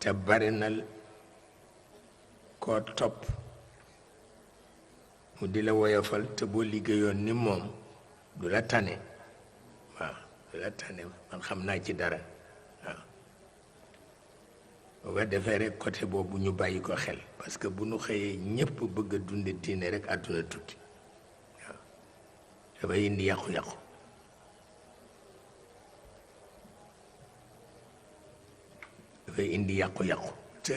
te bari na koo topp mu di la woyofal te boo liggéeyoon ni moom du la tane waaw du la tane man xam naa ci dara waaw boo ko defee rek côté boobu ñu bàyyi ko xel parce que bu nu xëyee ñépp bëgg a dunde diine rek àdduna tukki waaw dafay indi yàqu-yàqu dafay indi yàqu-yàqu te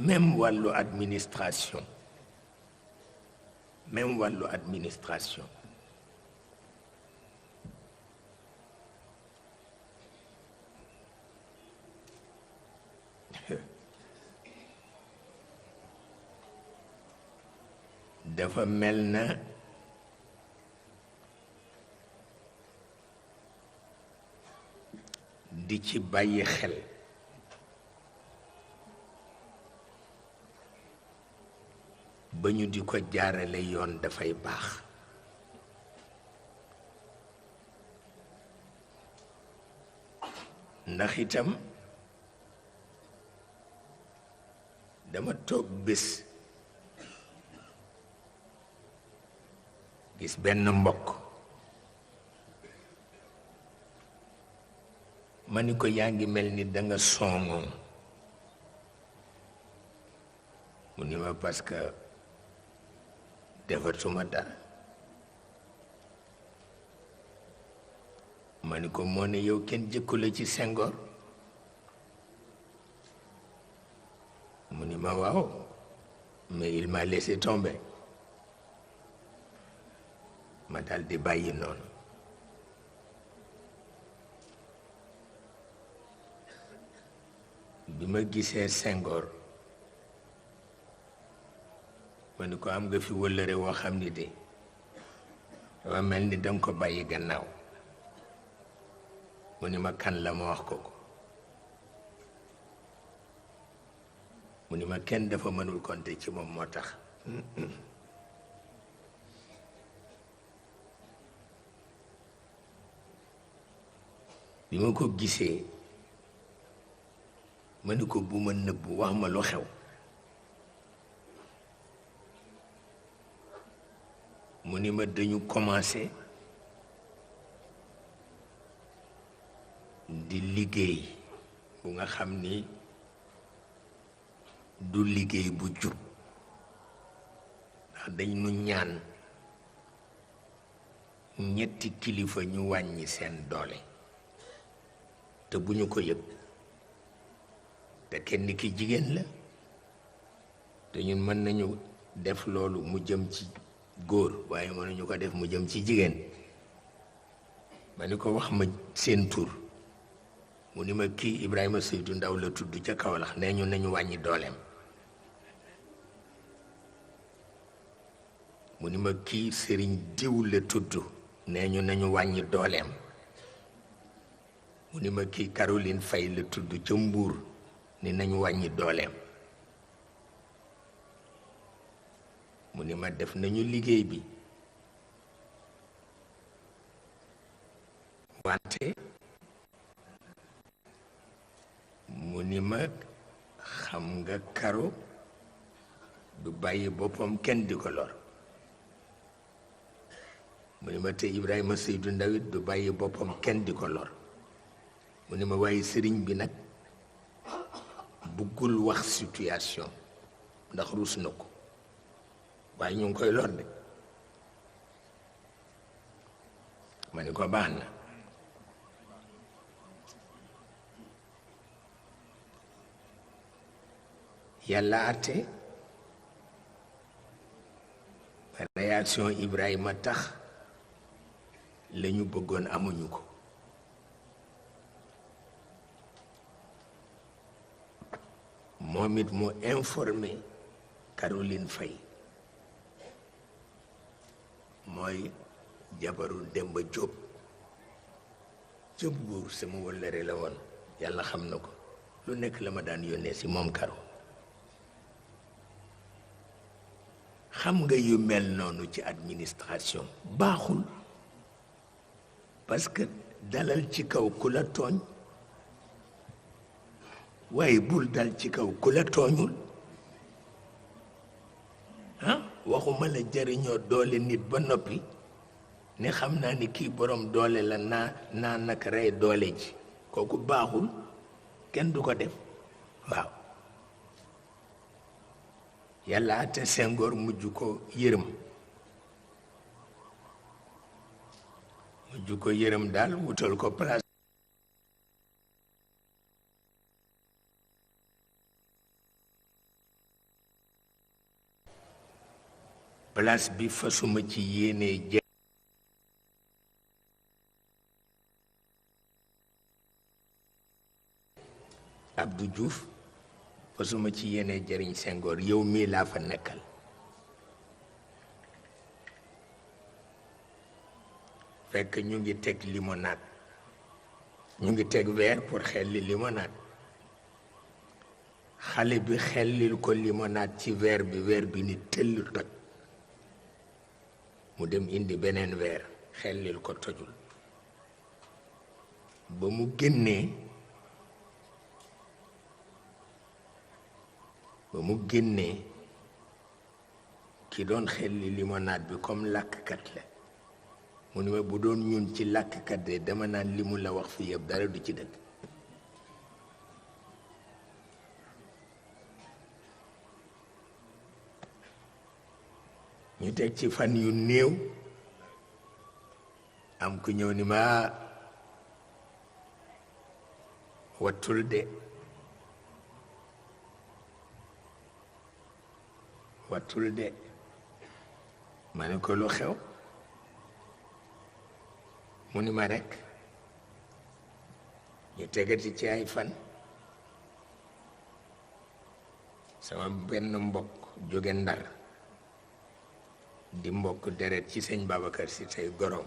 même wàllu administration dafa mel na di ci bàyyi xel ba ñu di ko jaarale yoon dafay baax ndax itam dama toog bés gis benn mbokk ma ni ko yaa ngi mel ni danga songoon mu ni ma parce que defatuma dara ma ni ko moo ne yow kenn jëkku la ci Senghor mu ni ma waaw mais il m'a laissé tomber ma dal di bàyyi noonu bi ma gisee Senghor ma ni ko am nga fi wëllëre woo xam ni de dafa mel ni danga ko bàyyi gannaaw mu ni ma kan la ma wax ko mu ni ma kenn dafa mënul compter ci moom moo tax bi ma ko gisee ma ni ko bu ma nëbbu wax ma lu xew mu ni ma dañu commencé di liggéey bu nga xam ni du liggéey bu jub ndax dañ nu ñaan ñetti kilifa ñu wàññi seen doole te bu ñu ko yëg te kenn ki jigéen la te ñun mën nañu def loolu mu jëm ci góor waaye mënuñu ko def mu jëm ci jigéen ma ni ko wax ma seen tur mu ni ma kii Ibrahima Seydou Ndaw la tudd ca Kaolack nee ñu nañu wàññi dooleem mu ni ma kii Sëriñ Diw la tudd nee ñu nañu wàññi dooleem mu ni ma kii Caroline Faye la tudd ca Mbuur ni nañu wàññi dooleem mu ni ma def nañu liggéey bi wante mu ni ma xam nga Karo du bàyyi boppam kenn di ko lor mu ni ma te Ibrahima Seydou Ndawit du bàyyi boppam kenn di ko lor mu ni ma waaye sëriñ bi nag buggul wax situation ndax ruus na ko waaye ñu ngi koy lor de ma ni ko baax na yàlla àtte réaction Ibrahima tax la ñu bëggoon amuñu ko moom it mu informé Caroline Faye mooy jabaru Demba Jóob ca Mbuur sama wëllëre la woon yàlla xam na ko lu nekk la ma daan yónnee ci moom Karo xam nga yu mel noonu ci administration baaxul parce que dalal ci kaw ku la tooñ waaye bul dal ci kaw ku la tooñul ah waxuma la jariñoo doole nit ba noppi ne xam naa ni kii borom doole la naa nag rey doole ji kooku baaxul kenn du ko def waaw yàlla ate Senghor mujj ko yërëm daal wutal ko place bi fasuma ci yéene Abdou Diouf fasuma ci yéene jëriñ Senghor yow mii laa fa nekkal fekk ñu ngi teg limonade ñu ngi teg verre pour xelli limonade xale bi xellil ko limonade ci verre bi ni tëll toj mu dem indi beneen verre xellil ko tojul ba mu génnee ki doon xelli limonade bi comme làkkat la mu ni ma bu doon ñun ci làkkat de dama naan li mu la wax fi yëpp dara du ci dëgg ñu teg ci fan yu néew am ku ñëw ni ma wattul de ma ne ko lu xew mu ni ma rekk ñu tegati ci ay fan sama benn mbokk jóge Ndar di mbokk deret ci sëñ Babacar Si tey gorom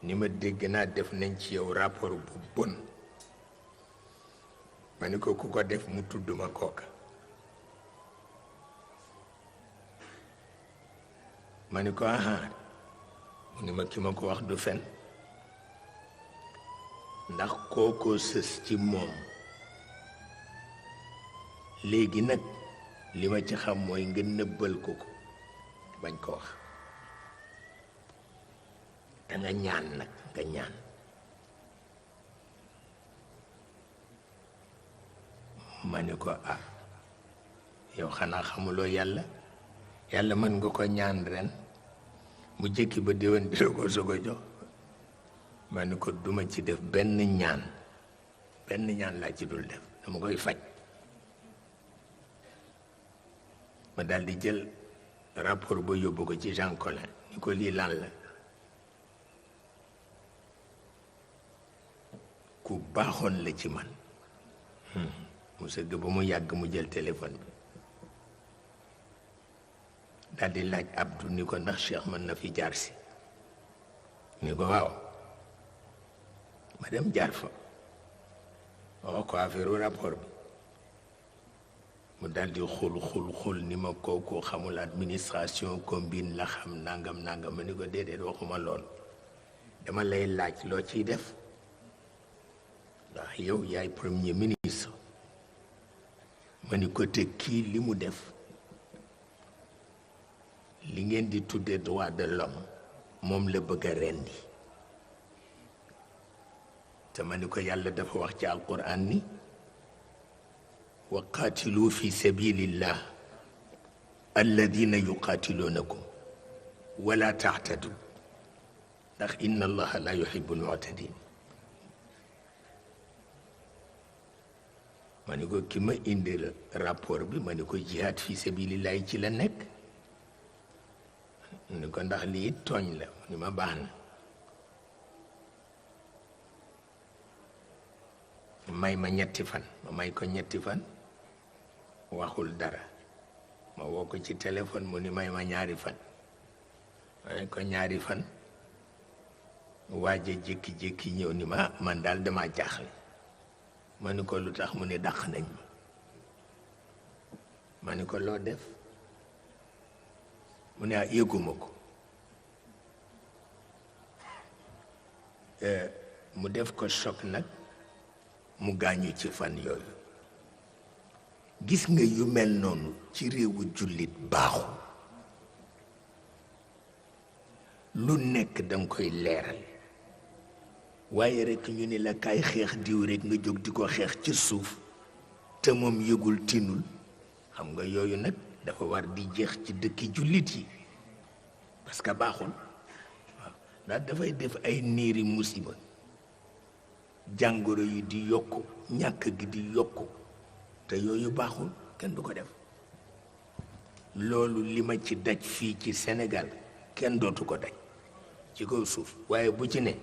ni ma dégg naa def nañ ci yow rapport bu bon ma ni ko ku ko def mu tudd ma kooka ma ni ko aha mu ni ma ki ma ko wax du fen ndax kookoo sës ci moom léegi nag li ma ci xam mooy nga nëbbal ko bañ ko wax te nga ñaan nag nga ñaan ma ni ko ah yow xanaa xamuloo yàlla mën nga ko ñaan ren mu jëkki ba déwén di la ko soog a jox ma ni ko duma ci def benn ñaan laa ci dul def dama koy faj ma daldi jël rapport ba yóbbu ko ci Jean Collin ni ko lii lan la ku baaxoon la ci man mu sëgg ba mu yàgg mu jël téléphone bi daldi laaj Abdou ni ko ndax Cheikh mën na fi jaar si ni ko waaw ma dem jaar fa wax ko affaire rapport bi mu daldi xul ni ma kooku xamul administration combine la xam nangam ma ni ko déedéet waxuma lool dama lay laaj loo ciy def ndax yow yaay premier ministre ma ni ko te kii li mu def li ngeen di tudde droit de l'homme moom la bëgg a rendi te ma ni ko yàlla dafa wax ci alquran ni wa qaatilu fi sabilillah alladina yuqaatiluunakum wala taxtadu ndax inna allaha la yuhibbu almu'tadin ma ni ko ki ma indi rapport bi ma ni ko jihaad fi sabilillah ci la nekk ni ko ndax lii tooñ la ni ma baax na may ma ñetti fan ma may ko ñetti fan waxul dara ma woo ko ci téléphone mu ni may ma ñaari fan may ko ñaari fan waaje jékki-jékki ñëw ni ma man daal dama jaaxle ma ni ko lu tax mu ni dàq nañ ma ni ko loo def mu ne yëguma ko mu def ko choc nag mu gaañu ci fan yooyu. Gis nga yu mel noonu ci réewu jullit baaxul. lu nekk danga koy leeral waaye rekk ñu ni la kaay xeex diw rekk nga jóg di ko xeex ci suuf te moom yëgul tinul xam nga yooyu nag dafa war di jeex ci dëkki jullit yi parce que baaxul waaw ndax dafay def ay niiri musiba jàngoro yi di yokku ñàkk gi di yokku te yooyu baaxul kenn du ko def loolu li ma ci daj fii ci Sénégal kenn dootu ko daj ci kaw suuf waaye bu ci ne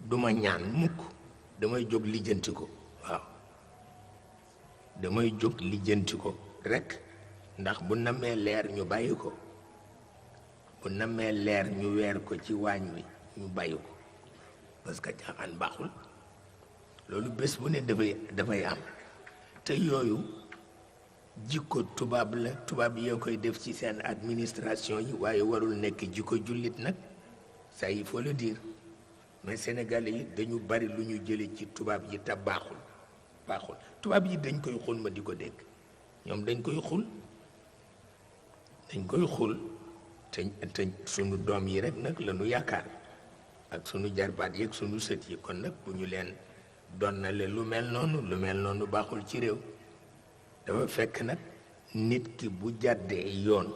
duma ñaan mukk damay jóg lijjanti ko waaw damay jóg lijjanti ko rekk ndax bu namee leer ñu bàyyi ko bu namee leer ñu weer ko ci waañ wi ñu bàyyi ko parce que caaxaan baaxul loolu bés bu ne dafay am te yooyu jikko tubaab la tubaab yoo koy def ci seen administration yi waaye warul nekk jikko jullit nag ça il faut le dire mais Sénégalais yi dañu bari lu ñu jële ci tubaab yi te baaxul tubaab yi dañ koy xul ma di ko dégg ñoom dañ koy xul te sunu doom yi rek nag la ñu yaakaar ak sunu jarbaat yi ak sunu sët yi kon nag bu ñu leen donnale lu mel noonu baaxul ci réew dafa fekk nag nit ki bu jàddee yoon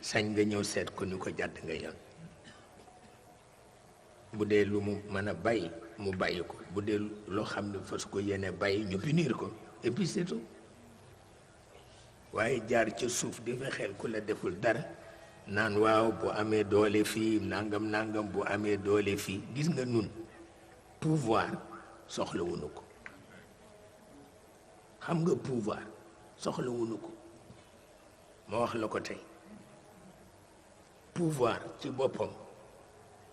sañ nga ñëw seet ko ni ko jàdd nga yoon bu dee lu mu mën a bàyyi mu bàyyi ko bu dee loo xam ne fas ko yéene bàyyi ñu punir ko et puis c'est tout waaye jaar ca suuf di fexeel ku la deful dara naan waaw bu amee doole fii nangam bu amee doole fii gis nga nun pouvoir soxlawuñu ko xam nga pouvoir soxlawuñu ko ma wax la ko tey pouvoir ci boppam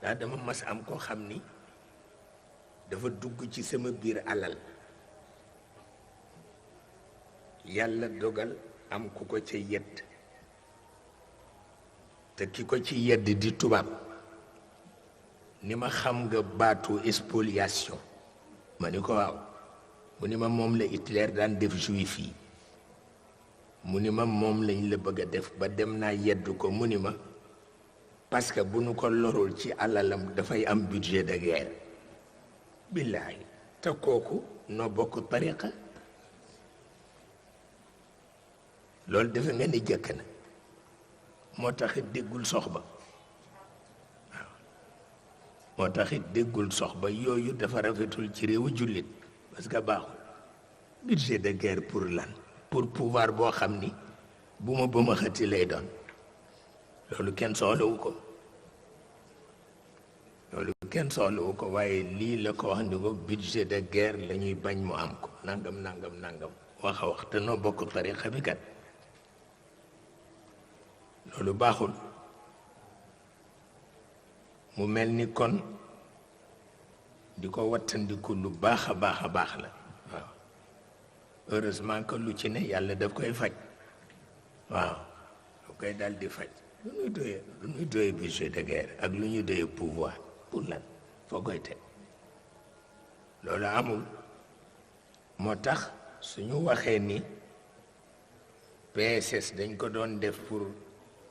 daa dama mas am koo xam ni dafa dugg ci sama biir alal yàlla dogal am ku ko ca yedd te ki ko ci yedd di tubaab ni ma xam nga baatu spoliation ma ni ko waaw mu ni ma moom la Hitler daan def juif yi mu ni ma moom lañ la bëgg a def ba dem naa yedd ko mu ni ma parce que bu nu ko lorul ci alalam dafay am budget de guerre billaay te kooku noo bokk tariqa loolu defe nga ni jëkk na moo taxit déggul sox ba waaw moo taxit déggul sox ba yooyu dafa rafetul ci réewu jullit parce que baaxul budget de guerre pour lan pour pouvoir boo xam ni bu ma ba ma xëti lay doon loolu kenn soxlawu ko waaye lii la ko wax ni ko budget de guerre la ñuy bañ mu am ko nangam wax a wax te noo bokk tariqa bi kat loolu baaxul mu mel ni kon di ko wattandiku lu baax a baax la waaw heureusement que lu ci ne yàlla daf koy faj waaw daf koy dal di faj lu ñuy doyee budget de guerre ak lu ñuy doyee pouvoir pour lan foo koy teg loolu amul moo tax suñu waxee ni PSS dañ ko doon def pour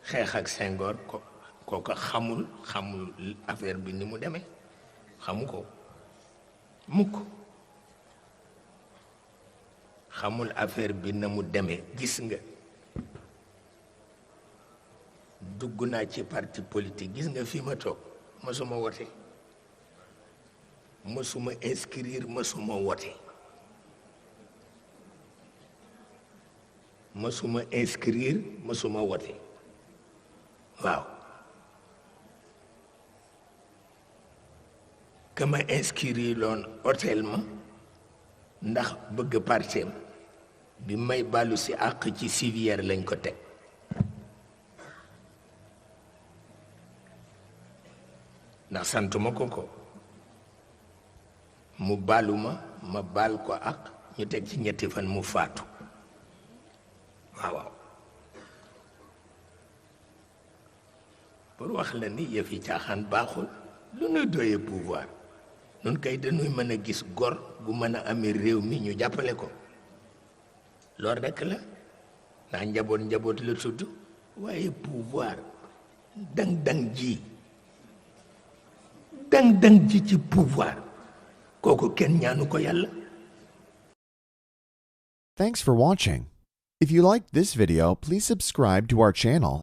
xeex ak Senghor kooka xamul affaire bi ni mu demee xamu ko mukk xamul affaire bi na mu demee gis nga dugg naa ci parti politique gis nga fi ma toog mësuma wote mësuma inscrire mësuma wote waaw kama inscrire loon hôtel ma ndax bëgg partem bi may bàllu si àq ci civière lañ ko teg ndax santuma ko mu baalu ma baal ko ak ñu teg ci ñetti fan mu faatu waaw pour wax la ni yëf yi caaxaan baaxul lu ñuy doyee pouvoir nun kay dañuy mën a gis gor gu mën a amee réew mi ñu jàppale ko loolu rekk la ndax njaboot la tudd waaye pouvoir dang ji ci pouvoir kooku kenn ñaanu ko yàlla. Thanks for watching. If you liked this video, please subscribe to our channel